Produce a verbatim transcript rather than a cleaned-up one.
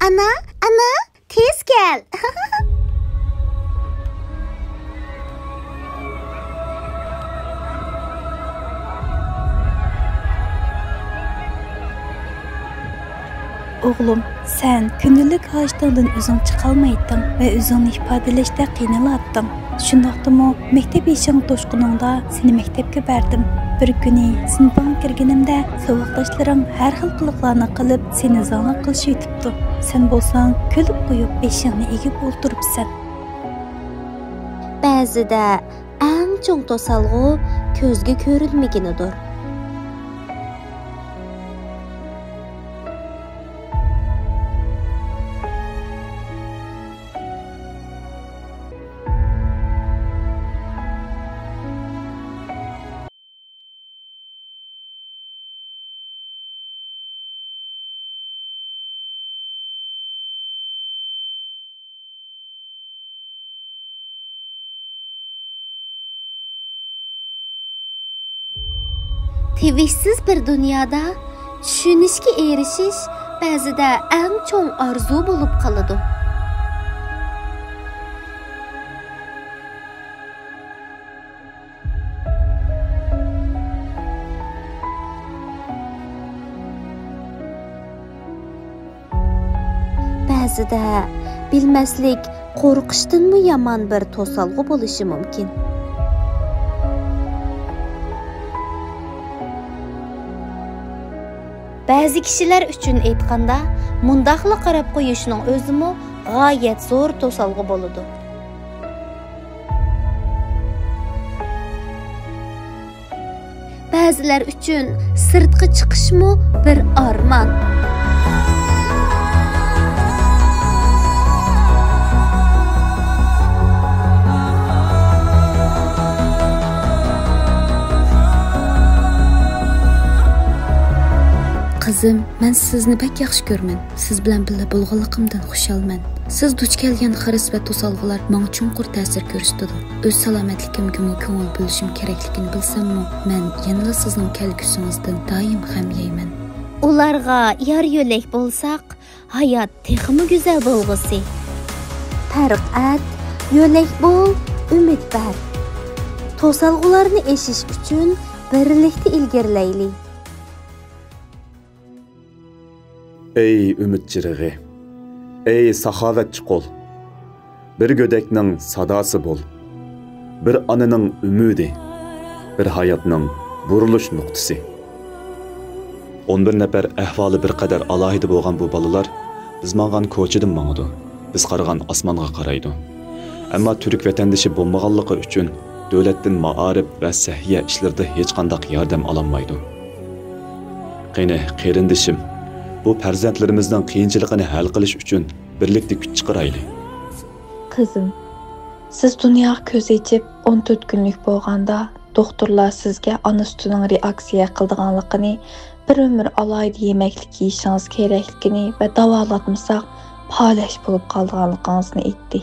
ئانا، ئانا، تېز كەل! ئوغلۇم، سەن كۈندىلىك ھاجىتىڭدىن ئۆزۈڭ چىقالمايتتىڭ ۋە ئۆزۈڭنى ئىپادىلەشتە قىينىلاتتىڭ. شۇنداقتىمۇ، مەكتەپ يېشىڭ توشقىنىڭدا سېنى مەكتەپكە بەردىم. بىر كۈنى سىنىپىڭغا كىرگىنىمدە، ساۋاقداشلىرىڭ ھەر خىل قىلىقلارنى قىلىپ، سېنى زاڭلىق قىلىشىۋېتىپتۇ. سەن بولساڭ كۈلۈپ قويۇپ، بېشىڭنى ئېگىپ ئولتۇرۇپسەن. بەزىدە ئەڭ چوڭ توسالغۇ كۆزگە كۆرۈنمىگىنىدۇر. تىۋىشسىز بىر دۇنيادا چۈشىنىشكە ئېرىشىش بەزىدە ئەڭ چوڭ ئارزۇ بولۇپ قالىدۇ. بەزىدە بىلمەسلىك قورقۇشتىنمۇ يامان بىر توسالغۇ بولۇشى مۇمكىن. بەزى كىشىلەر ئۈچۈن ئېيتقاندا، مۇنداقلا قاراپ قويۇشنىڭ ئۆزىمۇ غايەت زور توسالغۇ بولىدۇ. بەزىلەر ئۈچۈن سىرتقا چىقىشمۇ بىر ئارمان. قىزىم، مەن سىزنى بەك ياخشى كۆرىمەن. سىز بىلەن بىللە بولغانلىقىمدىن خۇشالمەن. سىز دۇچ كەلگەن خىرىس ۋە توسالغۇلار ماڭا چوڭقۇر تەسىر كۆرسىتىدۇ. ئۆز سالامەتلىكىمگىمۇ كۆڭۈل بۆلۈشۈم كېرەكلىكىنى بىلسەممۇ، مەن يەنىلا سىزنىڭ كەلگۈسىڭىزدىن دائىم غەم يەيمەن. ئۇلارغا يار يۆلەك بولساق، ھايات تېخىمۇ گۈزەل بولغۇسى. پەرق ئەت، يۆلەك بول، ئۈمىد بەر. توسالغۇلارنى ئېشىش ئۈچۈن بىرلىكتە ئىلگىرىلەيلى. ئەي ئۈمىد چىرىغى، ئەي ساخاۋەتچى قول، بىر گۆدەكنىڭ ساداسى بول، بىر ئانىنىڭ ئۈمىدى، بىر ھاياتنىڭ بۇرۇلۇش نۇقتىسى. ئون بىر نەپەر ئەھۋالى بىر قەدەر ئالاھىدە بولغان بۇ بالىلار بىز ماڭغان كوچىدىن ماڭىدۇ. بىز قارىغان ئاسمانغا قارايدۇ. ئەمما تۈرك ۋەتەندىشى بولمىغانلىقى ئۈچۈن دۆلەتتىن مائارىپ ۋە سەھىيە ئىشلىرىدا ھېچقانداق ياردەم ئالالمايدۇ. قېنى، قېرىندىشىم، بۇ پەرزەنتلىرىمىزنىڭ قىيىنچىلىقىنى ھەل قىلىش ئۈچۈن بىرلىكتە كۈچ چىقىرايلى. قىزىم، سىز دۇنياغا كۆز ئېچىپ ئون تۆت كۈنلۈك بولغاندا، دوختۇرلار سىزگە ئانا سۈتىنىڭ رېئاكسىيە قىلىدىغانلىقىنى، بىر ئۆمۈر ئالاھىدە يېمەكلىك يېيىشىڭىز كېرەكلىكىنى ۋە داۋالاتمىساق پالەچ بولۇپ قالىدىغانلىقىڭىزنى ئېيتتى.